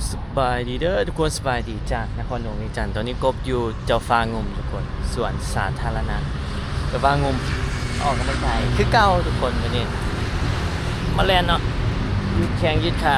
ສະບາຍດີເດີທຸກຄົນ, ສະບາຍດີຈາກນະຄອນຫຼວງວຽງຈັນ. ຕອນນີ້ກົບຢູ່ເຈົ້າຟ້າງຸ່ມທຸກຄົນ, ສວນສາທາລະນະເຈົ້າຟ້າງຸ່ມ, ອອກກຳລັງກາຍຄືເກົ່າທຸກຄົນ. ມື້ນີ້ມາແລ່ນເນາະ, ຍືດແຂ້ງຍືດຂາ,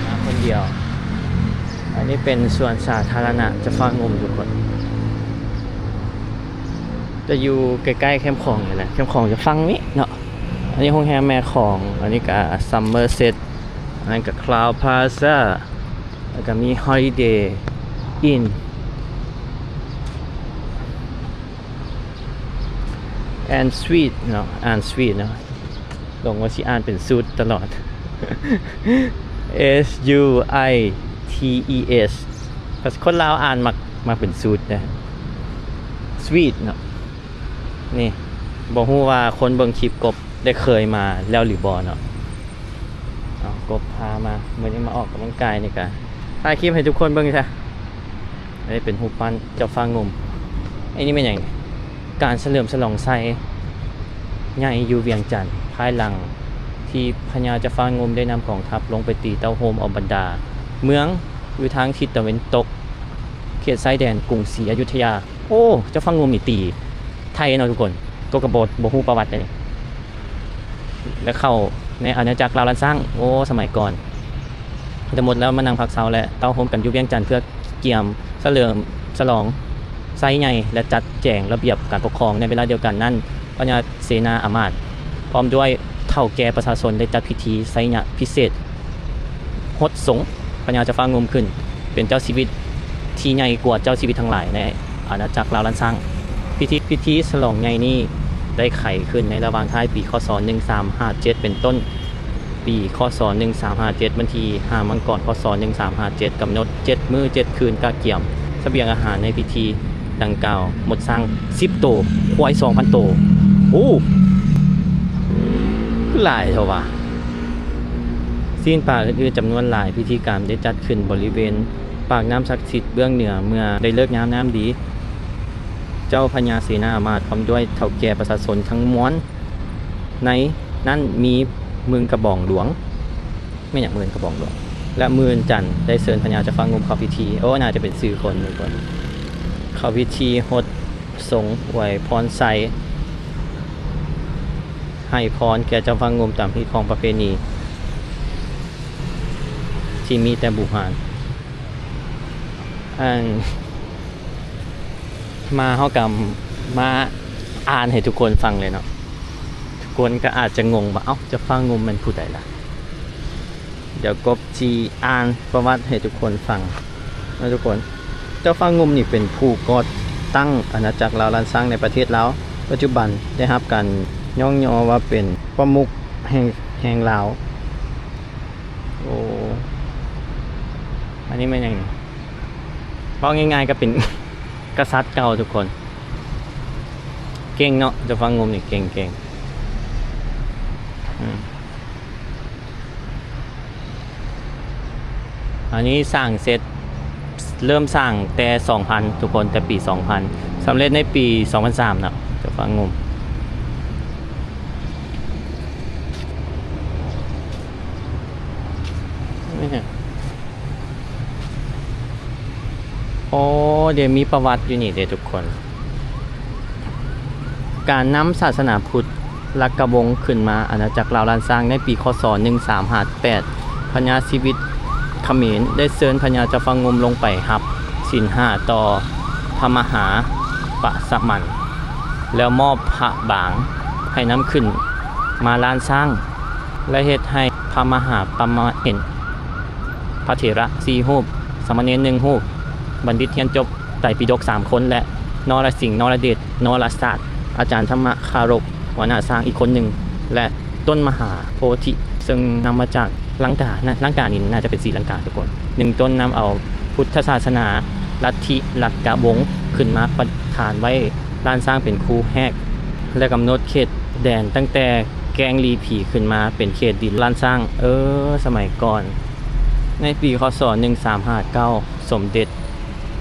ມາຄົນດຽວ. ອັນນີ້ເປັນສວນສາທາລະນະເຈົ້າຟ້າງຸ່ມທຸກຄົນ, ຈະຢູ່ໃກ້ໆແຄມຂອງນີ້ແຫຼະ, ແຄມຂອງຈະຝັ່ງນີ້ເນາະ. ອັນນີ້ໂຮງແຮມແມ່ຂອງ, ອັນນີ້ກະ Somerset, ອັນນັ້ນກະ Crowne Plaza, ແລ້ວກະມີ Holiday Inn and Suites ເນາະ, and Suites ເນາະ. ຫຼົງວ່າຊິອ່ານເປັນ Suits ຕະຫຼອດ, S U I T E S. ພາສາຄົນລາວອ່ານມັກ, ມັກເປັນ Suits ເດ້, Suites ເນາະ. ນີ້ ບໍ່ຮູ້ວ່າຄົນເບິ່ງຄລິບກົບໄດ້ເຄີຍມາແລ້ວຫຼືບໍ່ເນາະ. ເອົາ ກົບພາມາ, ມື້ນີ້ມາອອກກຳລັງກາຍນີ້ກະ ຖ່າຍຄລິບໃຫ້ທຸກຄົນເບິ່ງຊະ. ອັນນີ້ເປັນຮູບປັ້ນເຈົ້າຟ້າງຸ່ມ. ອັນນີ້ແມ່ນຫຍັງ? ການສະເຫຼີມສະຫຼອງໄຊໃຫຍ່ຢູ່ວຽງຈັນ ພາຍຫຼັງທີ່ພະຍາເຈົ້າຟ້າງຸ່ມໄດ້ນຳກອງທັບລົງໄປຕີເຕົ້າໂຮມເອົາບັນດາເມືອງຢູ່ທາງທິດຕາເວັນຕົກ ເຂດຊາຍແດນກຸງສີອະຍຸດທະຍາ. ໂອ້ ເຈົ້າຟ້າງຸ່ມນີ້ຕີໄທເນາະທຸກຄົນ, ຕົວກະບໍ່ ບໍ່ຮູ້ປະຫວັດເດ້. ແລ້ວເຂົ້າໃນອານາຈັກລາວລ້ານຊ້າງ, ໂອ້ ສະໄໝກ່ອນ. ທັງໝົດແລ້ວມານັ່ງພັກເຊົາ ແລະ ເຕົ້າໂຮມກັນຢູ່ວຽງຈັນ ເພື່ອກຽມສະເຫຼີມສະຫຼອງໄຊໃຫຍ່ ແລະ ຈັດແຈງລະບຽບການປົກຄອງ. ໃນເວລາດຽວກັນນັ້ນ, ພະຍາເສນາອາມາດ ພ້ອມດ້ວຍເຖົ້າແກ່ປະຊາຊົນ ໄດ້ຈັດພິທີໄຊຍະພິເສດ ຫົດສົງພະຍາເຈົ້າຟ້າງຸ່ມຂຶ້ນ ເປັນເຈົ້າຊີວິດທີ່ໃຫຍ່ກວ່າເຈົ້າຊີວິດທັງຫຼາຍໃນອານາຈັກລາວລ້ານຊ້າງ. ພິທີ ພິທີສະຫຼອງໃຫຍ່ນີ້ໄດ້ໄຂຂຶ້ນໃນລະຫວ່າງທ້າຍປີ ຄ.ສ. ໜຶ່ງສາມຫ້າເຈັດ ເປັນຕົ້ນປີ ຄ.ສ. ໜຶ່ງສາມຫ້າເຈັດ ວັນທີຫ້າ ມັງກອນ ຄ.ສ. ໜຶ່ງສາມຫ້າເຈັດ ກຳນົດເຈັດມື້ເຈັດຄືນ ກະກຽມສະບຽງອາຫານໃນພິທີ ດັ່ງກ່າວໝົດຊ້າງສິບໂຕ, ຄວາຍສອງພັນໂຕ. ໂອ້ ຄືຫຼາຍແທ້ວະ. ຊີ້ນປາອື່ນໆຈຳນວນຫຼາຍພິທີກຳໄດ້ຈັດຂຶ້ນບໍລິເວນປາກນ້ຳສັກສິດເບື້ອງເໜືອ. ເມື່ອໄດ້ເລີກງາມຍາມດີ, ເຈົ້າພະຍາເສນາອາມາດ ພ້ອມດ້ວຍເຖົ້າແກ່ປະຊາຊົນທັງມວນ, ໃນນັ້ນມີໝື່ນກະບອງຫຼວງ, ແມ່ນຫຍັງໝື່ນກະບອງຫຼວງ ແລະ ໝື່ນຈັນ ໄດ້ເຊີນພະຍາເຈົ້າຟ້າງຸ່ມເຂົ້າພິທີ. ໂອ້ ໜ້າຈະເປັນຊື່ຄົນ ເຂົ້າພິທີຫົດສົງອວຍພອນໄຊ ໃຫ້ພອນແກ່ເຈົ້າຟ້າງຸ່ມຕາມຮີດຄອງປະເພນີທີ່ມີແຕ່ບູຮານ. ອັນ ມາເຮົາກະມາອ່ານໃຫ້ທຸກຄົນຟັງເລີຍເນາະ. ທຸກຄົນກະອາດຈະງົງວ່າ ເອົ້າ ເຈົ້າຟ້າງຸ່ມແມ່ນຜູ້ໃດລະ? ດຽວກົບຊິອ່ານປະຫວັດໃຫ້ທຸກຄົນຟັງເນາະທຸກຄົນ. ເຈົ້າຟ້າງຸ່ມນີ້ເປັນຜູ້ກໍ່ຕັ້ງອານາຈັກລາວລ້ານຊ້າງໃນປະເທດລາວ. ປັດຈຸບັນໄດ້ຮັບການຍ້ອງຍໍວ່າເປັນປະມຸກແຫ່ງ ແຫ່ງລາວ. ໂອ້ ອັນນີ້ແມ່ນຫຍັງນີ້? ເວົ້າງ່າຍໆ ກະເປັນກະສັດເກົ່າທຸກຄົນ. ເກັ່ງເນາະ ເຈົ້າຟ້າງຸ່ມນີ້ເກັ່ງໆ. ອືມ ອັນນີ້ສ້າງເສັດ ເລີ່ມສ້າງແຕ່ສອງພັນທຸກຄົນ, ແຕ່ປີສອງພັນ, ສຳເລັດໃນປີສອງພັນສາມເນາະ ເຈົ້າຟ້າງຸ່ມ. ໂອ້ ດຽວມີປະຫວັດຢູ່ນີ້ເດ້ທຸກຄົນ. ການນຳສາສະໜາພຸດລັກກະວົງຂຶ້ນມາອານາຈັກລາວລ້ານຊ້າງໃນປີ ຄ.ສ. ໜຶ່ງສາມຫ້າແປດ ພະຍາຊີວິດຂະເໝນໄດ້ເຊີນພະຍາເຈົ້າຟ້າງຸ່ມລົງໄປຮັບສິນຫ້າຕໍ່ພະມະຫາປະສະໝັນ ແລ້ວມອບພະບາງໃຫ້ນຳຂຶ້ນມາລ້ານຊ້າງ ແລະ ເຮັດໃຫ້ພະມະຫາປະມະເຫັນ ພະເຖລະສີ່ຮູບ, ສາມະເນນໜຶ່ງຮູບ, ບັນດິດຮຽນຈົບໄຕປິດົກສາມຄົນ ແລະ ນໍລະສິງ ນໍລະເດດ ນໍລະສາດ, ອາຈານທຳມະຄາລົບ ຫົວໜ້າຊ້າງອີກຄົນໜຶ່ງ ແລະ ຕົ້ນມະຫາໂພທິ ເຊິ່ງນຳມາຈາກລັງການະ, ລັງການີ້ໜ້າຈະເປັນສີລັງກາທຸກຄົນ, ໜຶ່ງຕົ້ນນຳເອົາພຸດທະສາສະໜາ ລັດທິລັກກະວົງ ຂຶ້ນມາປະທານໄວ້ລ້ານຊ້າງເປັນຄູ່ແຮກ ແລະ ກຳນົດເຂດແດນຕັ້ງແຕ່ແກ້ງລີຜີຂຶ້ນມາເປັນເຂດດິນລ້ານຊ້າງ. ເອີ ສະໄໝກ່ອນ ໃນປີ ຄ.ສ. ໜຶ່ງສາມຫ້າເກົ້າ ສົມເດັດ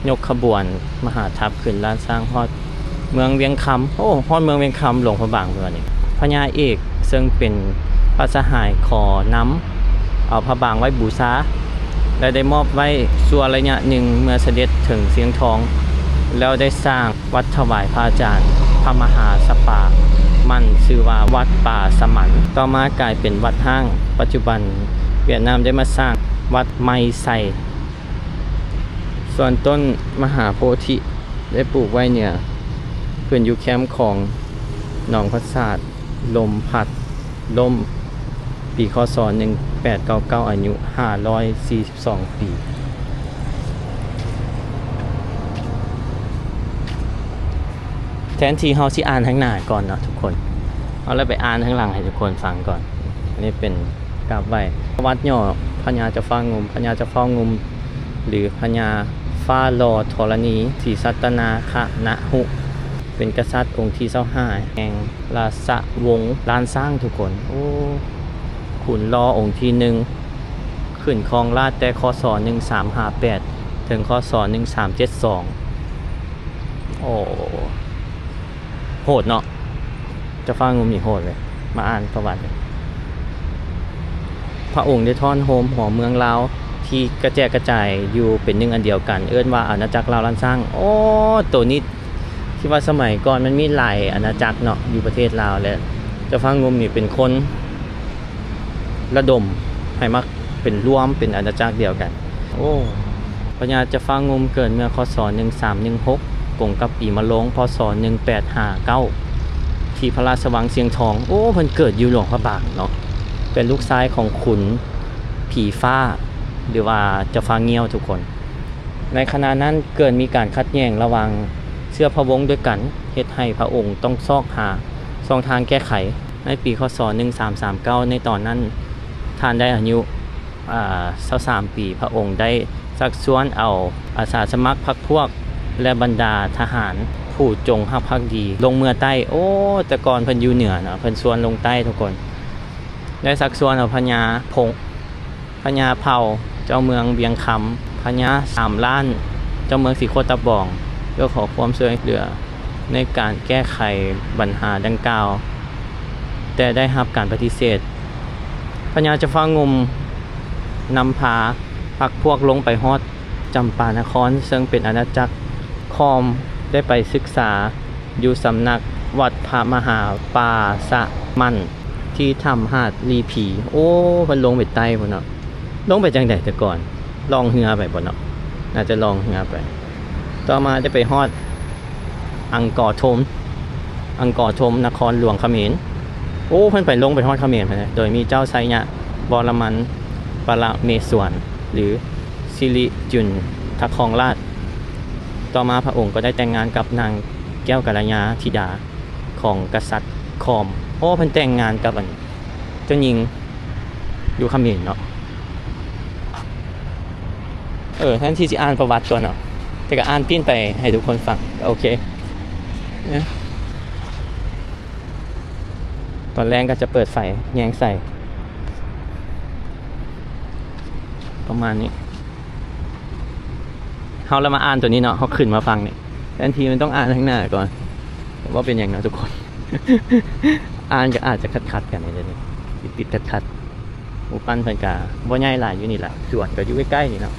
ຍົກຂະບວນມະຫາທັບຂຶ້ນລ້ານຊ້າງຮອດເມືອງວຽງຄຳ. ໂອ້ ຮອດເມືອງວຽງຄຳ ຫຼວງພະບາງເພິ່ນວ່ານີ້. ພະຍາເອກເຊິ່ງເປັນພະສະຫາຍຂໍນຳເອົາພະບາງໄວ້ບູຊາ ແລະ ໄດ້ມອບໄວ້ຊົ່ວໄລຍະໜຶ່ງເມື່ອສະເດັດເຖິງຊຽງທອງ ແລ້ວໄດ້ສ້າງວັດຖວາຍພະອາຈານ ພະມະຫາສະປາໝັ້ນ ຊື່ວ່າວັດປ່າສະໝັນ, ຕໍ່ມາກາຍເປັນວັດຮ້າງ. ປັດຈຸບັນຫວຽດນາມໄດ້ມາສ້າງວັດໄມໄຊ. ສ່ວນຕົ້ນມະຫາໂພທິໄດ້ປູກໄວ້ເໜືອ ຂຶ້ນຢູ່ແຄມຂອງໜອງພະສາດ ລົມພັດລົ້ມ ປີ ຄ.ສ. ໜຶ່ງແປດເກົ້າເກົ້າ ອາຍຸຫ້າຮ້ອຍສີ່ສິບສອງປີ. ແທນທີ່ເຮົາຊິອ່ານທາງໜ້າກ່ອນເນາະທຸກຄົນ, ເຮົາເລີຍໄປອ່ານທາງຫຼັງໃຫ້ທຸກຄົນຟັງກ່ອນ. ອັນນີ້ເປັນກາບໄຫວ້ປະຫວັດຫຍໍ້ພະຍາເຈົ້າຟ້າງຸ່ມ, ພະຍາເຈົ້າຟ້າງຸ່ມ ຫຼື ພະຍາຟ້າຫຼໍ່ທໍລະນີ ສີສັດຕະນາຄະນະຫຸ ເປັນກະສັດອົງທີຊາວຫ້າແຫ່ງລາຊະວົງລ້ານຊ້າງທຸກຄົນ. ໂອ້ ຂຸນຫຼໍ່ອົງທີໜຶ່ງ ຂຶ້ນຄອງລາດແຕ່ ຄ.ສ. ໜຶ່ງສາມຫ້າແປດ ເຖິງ ຄ.ສ. ໜຶ່ງສາມເຈັດສອງ. ໂອ້ ໂຫດເນາະ, ເຈົ້າຟ້າງຸ່ມນີ້ໂຫດເລີຍ. ມາອ່ານປະຫວັດ, ພະອົງໄດ້ທ້ອນໂຮມຫົວເມືອງລາວທີ່ກະແຈກກະຈາຍຢູ່ເປັນໜຶ່ງອັນດຽວກັນ ເອີ້ນວ່າອານາຈັກລາວລ້ານຊ້າງ. ໂອ້ ໂຕນີ້ ທີ່ວ່າສະໄໝກ່ອນມັນມີຫຼາຍອານາຈັກເນາະ ຢູ່ປະເທດລາວ ແລະ ເຈົ້າຟ້າງຸ່ມນີ້ເປັນຄົນລະດົມໃຫ້ມາເປັນ ລວມເປັນອານາຈັກດຽວກັນ. ໂອ້ ພະຍາເຈົ້າຟ້າງຸ່ມເກີດເມື່ອ ຄ.ສ. ໜຶ່ງສາມໜຶ່ງຫົກ ກົງກັບປີມະໂລງ ພ.ສ. ໜຶ່ງແປດຫ້າເກົ້າ ທີ່ພະລາຊະວັງຊຽງທອງ. ໂອ້ ເພິ່ນເກີດຢູ່ຫຼວງພະບາງເນາະ, ເປັນລູກຊາຍຂອງຂຸນຜີຟ້າ ຫຼືວ່າເຈົ້າຟ້າງ່ຽວທຸກຄົນ. ໃນຂະນະນັ້ນເກີດມີການຂັດແຍ່ງລະຫວ່າງເຊື້ອພະວົງດ້ວຍກັນ, ເຮັດໃຫ້ພະອົງຕ້ອງຊອກຫາຊ່ອງທາງແກ້ໄຂ. ໃນປີ ຄ.ສ. ໜຶ່ງສາມສາມເກົ້າ ໃນຕອນນັ້ນທ່ານໄດ້ອາຍຸ ອາ ຊາວສາມປີ, ພະອົງໄດ້ຊັກຊວນເອົາອາສາສະໝັກພັກພວກ ແລະ ບັນດາທະຫານຜູ້ຈົງຮັກພັກດີລົງເມືອໃຕ້. ໂອ້ ແຕ່ກ່ອນເພິ່ນຢູ່ເໜືອເນາະ, ເພິ່ນຊວນລົງໃຕ້ທຸກຄົນ. ໄດ້ຊັກຊວນເອົາພະຍາພົງ ພະຍາເຜົ່າ ເຈົ້າເມືອງວຽງຄຳ, ພະຍາສາມລ້ານ ເຈົ້າເມືອງສີໂຄດຕະບອງ ເພື່ອຂໍຄວາມຊ່ວຍເຫຼືອໃນການແກ້ໄຂບັນຫາດັ່ງກ່າວ, ແຕ່ໄດ້ຮັບການປະຕິເສດ. ພະຍາເຈົ້າຟ້າງຸ່ມນຳພາພັກພວກລົງໄປຮອດຈຳປານະຄອນ ເຊິ່ງເປັນອານາຈັກຂອມ, ໄດ້ໄປສຶກສາຢູ່ສຳນັກວັດພະມະຫາປ່າສະໝັ້ນ ທີ່ຖ້ຳຫາດລີຜີ. ໂອ້ ເພິ່ນລົງໄປໃຕ້ພຸ້ນເນາະ. ລົງໄປຈັ່ງໃດແຕ່ກ່ອນ? ລ່ອງເຮືອໄປບໍ່ເນາະ? ໜ້າຈະລ່ອງເຮືອໄປ. ຕໍ່ມາໄດ້ໄປຮອດອັງກໍທົມ, ອັງກໍທົມ ນະຄອນຫຼວງຂະເໝນ. ໂອ້ ເພິ່ນໄປລົງໄປຮອດຂະເໝນພຸ້ນນະ, ໂດຍມີເຈົ້າໄຊຍະວໍລະມັນປະລະເມສວນ ຫຼື ສິລິຈຸນທະຄອງລາດ. ຕໍ່ມາພະອົງກໍໄດ້ແຕ່ງງານກັບນາງແກ້ວກັນລະຍາທິດາ ຂອງກະສັດຂອມ. ໂອ້ ເພິ່ນແຕ່ງງານກັບອັນເຈົ້າຍິງຢູ່ຂະເໝນເນາະ. ເອີ ແທນທີ່ຊິອ່ານປະຫວັດກ່ອນເນາະ, ແຕ່ກໍອ່ານປີ້ນໄປໃຫ້ທຸກຄົນຟັງ. ໂອເຄ ຕອນແລງກໍຈະເປີດໄຟແຍງໃສ່ ປະມານນີ້. ເຮົາລະມາອ່ານຕົວນີ້ເນາະ, ເຮົາຂຶ້ນມາຝັ່ງນີ້ ແທນທີ່ມັນຕ້ອງອ່ານທາງໜ້າກ່ອນ, ແຕ່ບໍ່ເປັນຫຍັງເນາະທຸກຄົນ. ອ່ານກໍອາດຈະຂັດໆກັນນີ້ເດ້, ຕິດໆຂັດໆ. ຮູບປັ້ນເພິ່ນກະບໍ່ໃຫຍ່ຫຼາຍ, ຢູ່ນີ້ລະ, ສວນກໍຢູ່ໃກ້ໆນີ້ເນາະ.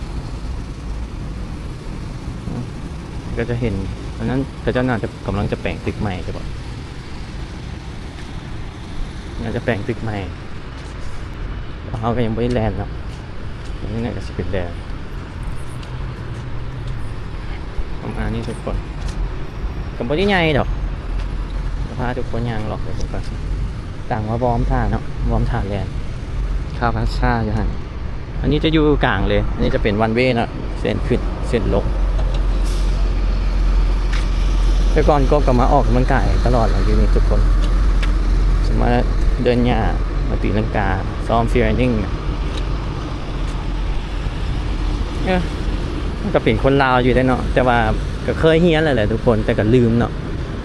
ກໍຈະເຫັນອັນນັ້ນ ເຂົາເຈົ້າໜ້າຈະກຳລັງຈະແປງຕຶກໃໝ່ ຈະບອກ ໜ້າຈະແປງຕຶກໃໝ່. ເຮົາກໍຍັງບໍ່ໄດ້ແລ່ນເນາະ, ອັນນີ້ໜ້າຈະຊິເປັນແດນປະມານນີ້ທຸກຄົນ. ກໍບໍ່ໄດ້ໃຫຍ່ດອກ, ຈະພາທຸກຄົນຍ່າງເລາະໄປເບິ່ງກ່ອນ. ຕ່າງວ່າວອມທ່າເນາະ, ວອມທ່າແລ່ນ. ຄາວພາຊາຢູ່ຫັ້ນ. ອັນນີ້ຈະຢູ່ກາງເລີຍ, ອັນນີ້ຈະເປັນວັນເວເນາະ, ເສັ້ນຂຶ້ນເສັ້ນລົງ. ແຕ່ກ່ອນກໍ ກໍມາອອກກຳລັງກາຍຕະຫຼອດແຫຼະຢູ່ນີ້ທຸກຄົນ, ຊິມາເດີນຫຍ້າ, ມາຕີລັງກາ, ຊ້ອມຟຣີຣັນນິງ. ເອີ ມັນກໍເປັນຄົນລາວຢູ່ເດ້ເນາະ, ແຕ່ວ່າກໍເຄີຍຮຽນແລ້ວແຫຼະທຸກຄົນ, ແຕ່ກໍລືມເນາະ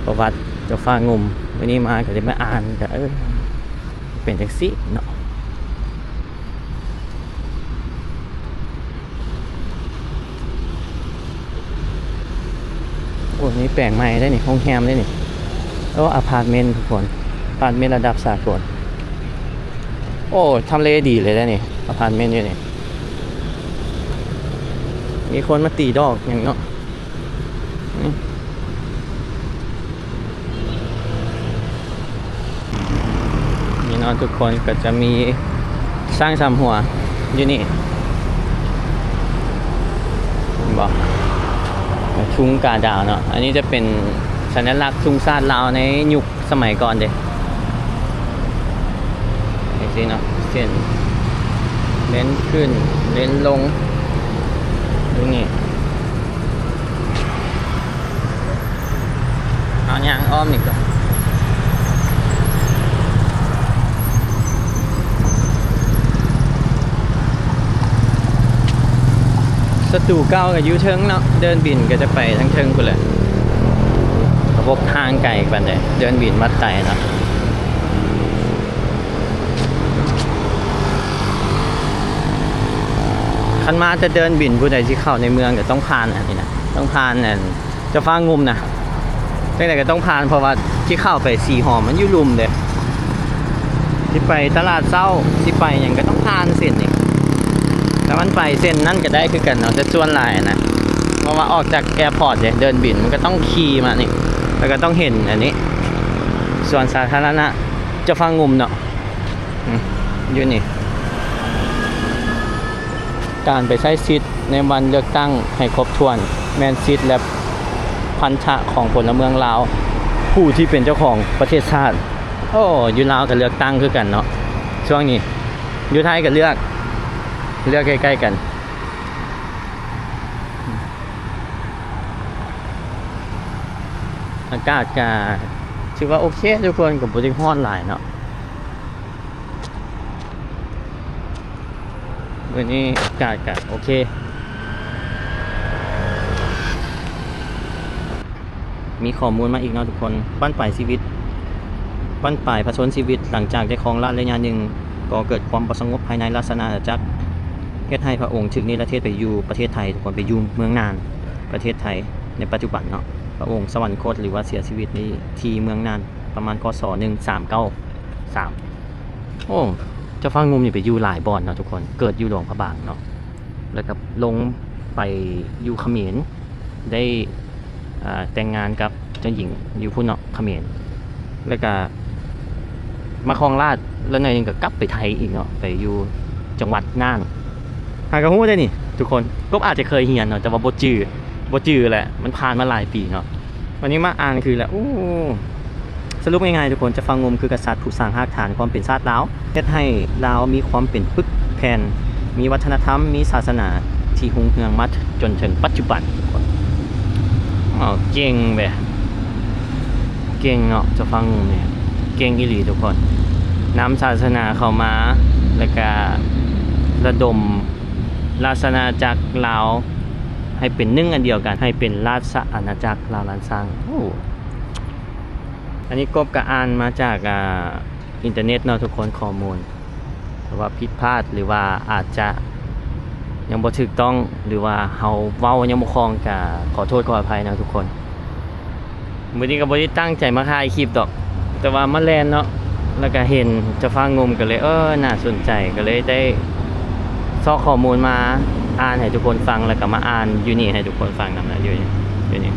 ປະຫວັດເຈົ້າຟ້າງຸ່ມ. ມື້ນີ້ມາກໍໄດ້ມາອ່ານ, ກໍ ເອີ ເປັນຈັ່ງຊີ້ເນາະ. ໂອ້ ນີ້ແປງໃໝ່ເດ້ນີ້, ໂຮງແຮມເດ້ນີ້. ໂອ້ ອາພາດເມັນທຸກຄົນ, ອາພາດເມັນລະດັບສາກົນ. ໂອ້ ທຳເລດີເລີຍເດ້ນີ້, ອາພາດເມັນຢູ່ນີ້. ມີຄົນມາຕີດອກຫຍັງເນາະ. ນີ້ເນາະທຸກຄົນ ກໍຈະມີຊ້າງສາມຫົວຢູ່ນີ້ ເຫັນບໍ່? ທຸງກາດາວເນາະ. ອັນນີ້ຈະເປັນສັນຍາລັກທຸງຊາດລາວໃນຍຸກ ສະໄໝກ່ອນເດ້ ຈັ່ງຊີ້ເນາະ. ເສັ້ນເລນຂຶ້ນເລນລົງຢູ່ນີ້. ເຮົາຍ່າງອ້ອມນີ້ກ່ອນ. ສະຕູເກົ່າກໍຢູ່ເທິງເນາະ, ເດີ່ນບິນກໍຈະໄປທາງເທິງພຸ້ນແຫຼະ. ກໍບໍ່ຫ່າງໄກປານໃດ ເດີ່ນບິນວັດໄຕເນາະ. ຄັນມາແຕ່ເດີ່ນບິນ ຜູ້ໃດຊິເຂົ້າໃນເມືອງກໍຕ້ອງຜ່ານອັນນີ້ນະ, ຕ້ອງຜ່ານອັນ ເຈົ້າຟ້າງຸ່ມນະ, ຈັ່ງໃດກໍຕ້ອງຜ່ານ ເພາະວ່າຊິເຂົ້າໄປສີຫອມ ມັນຢູ່ລຸ່ມເດ້. ຊິໄປຕະຫຼາດເຊົ້າ ຊິໄປຫຍັງກໍຕ້ອງຜ່ານເສັ້ນນີ້. ແຕ່ມັນໄປເສັ້ນນັ້ນກໍໄດ້ຄືກັນເນາະ ແຕ່ສ່ວນຫຼາຍນະ ເພາະວ່າອອກຈາກແອພອດເດ້ ເດີ່ນບິນ ມັນກໍຕ້ອງຂີ່ມານີ້ ແລ້ວກໍຕ້ອງເຫັນອັນນີ້ ສວນສາທາລະນະເຈົ້າຟ້າງຸ່ມເນາະ. ອືມ ຢູ່ນີ້ ການໄປໃຊ້ສິດໃນວັນເລືອກຕັ້ງໃຫ້ຄົບຖ້ວນ ແມ່ນສິດ ແລະ ພັນທະຂອງພົນລະເມືອງລາວ ຜູ້ທີ່ເປັນເຈົ້າຂອງປະເທດຊາດ. ໂອ້ ຢູ່ລາວກໍເລືອກຕັ້ງຄືກັນເນາະ ຊ່ວງນີ້. ຢູ່ໄທກໍເລືອກ ເລືອກໃກ້ໆກັນ. ອາກາດກໍຖືວ່າໂອເຄທຸກຄົນ ກໍບໍ່ໄດ້ຮ້ອນຫຼາຍເນາະ. ມື້ນີ້ອາກາດກະໂອເຄ. ມີຂໍ້ມູນມາອີກເນາະທຸກຄົນ. ບັ້ນປາຍຊີວິດ ບັ້ນປາຍພະຊົນຊີວິດ ຫຼັງຈາກໄດ້ຄອງລາດໄລຍະໜຶ່ງ ກໍເກີດຄວາມບໍ່ສະຫງົບພາຍໃນລາຊະອານາຈັກ ເຮັດໃຫ້ພະອົງຖືກເນລະເທດໄປຢູ່ປະເທດໄທ ທຸກຄົນ, ໄປຢູ່ເມືອງນານ ປະເທດໄທໃນປັດຈຸບັນເນາະ. ພະອົງສະຫວັນຄົດ ຫຼືວ່າເສຍຊີວິດນີ້ທີ່ເມືອງນານ ປະມານ ກສ ໜຶ່ງສາມເກົ້າ ສາມ. ໂອ້ ເຈົ້າຟ້າງຸ່ມນີ້ໄປຢູ່ຫຼາຍບ່ອນເນາະທຸກຄົນ, ເກີດຢູ່ຫຼວງພະບາງເນາະ ແລ້ວກໍລົງໄປຢູ່ຂະເໝນ ໄດ້ ອ່າ ແຕ່ງງານກັບເຈົ້າຍິງຢູ່ພຸ້ນເນາະ ຂະເໝນ, ແລ້ວກໍມາຄອງລາດ ແລ້ວໜ້ອຍໜຶ່ງກໍກັບໄປໄທອີກເນາະ ໄປຢູ່ຈັງຫວັດນ່ານ. ຫາກໍຮູ້ໄດ້ນີ້ທຸກຄົນ, ກົບອາດຈະເຄີຍຮຽນເນາະ ແຕ່ວ່າບໍ່ຈື່ ບໍ່ຈື່ແຫຼະ ມັນຜ່ານມາຫຼາຍປີເນາະ. ວັນນີ້ມາອ່ານຄືແຫຼະ ໂອ້ ສະຫຼຸບງ່າຍໆທຸກຄົນ, ເຈົ້າຟ້າງຸ່ມຄືກະສັດຜູ້ສ້າງຮາກຖານຄວາມເປັນຊາດລາວ, ເຮັດໃຫ້ລາວມີຄວາມເປັນປຶກແຜ່ນ, ມີວັດທະນະທຳ, ມີສາສະໜາທີ່ຮຸ່ງເຮືອງມາຈົນເຖິງປັດຈຸບັນ. ເອີ ເກັ່ງເວີຍ ເກັ່ງເນາະ ເຈົ້າຟ້າງຸ່ມນີ້ ເກັ່ງອີ່ຫຼີທຸກຄົນ. ນຳສາສະໜາເຂົ້າມາ ແລ້ວກະລະດົມລາຊະອານາຈັກລາວ ໃຫ້ເປັນໜຶ່ງອັນດຽວກັນ ໃຫ້ເປັນລາຊະອານາຈັກລາວລ້ານຊ້າງ. ໂອ້ ອັນນີ້ກົບກະອ່ານມາຈາກ ອ່າ ອິນເຕີເນັດເນາະທຸກຄົນ, ຂໍ້ມູນ ຖ້າວ່າຜິດພາດ ຫຼືວ່າອາດຈະຍັງບໍ່ຖືກຕ້ອງ ຫຼືວ່າເຮົາເວົ້າຍັງບໍ່ຄ່ອງ ກະຂໍໂທດຂໍອະໄພເນາະທຸກຄົນ. ມື້ນີ້ກໍບໍ່ໄດ້ຕັ້ງໃຈມາຖ່າຍຄລິບດອກ ແຕ່ວ່າມາແລ່ນເນາະ ແລ້ວກໍເຫັນເຈົ້າຟ້າງຸ່ມ ກໍເລີຍ ເອີ ໜ້າສົນໃຈ ກໍເລີຍໄດ້ຊອກຂໍ້ມູນມາອ່ານໃຫ້ທຸກຄົນຟັງ ແລ້ວກໍມາອ່ານຢູ່ນີ້ໃຫ້ທຸກຄົນຟັງນຳນະ ຢູ່ ຢູ່ນີ້.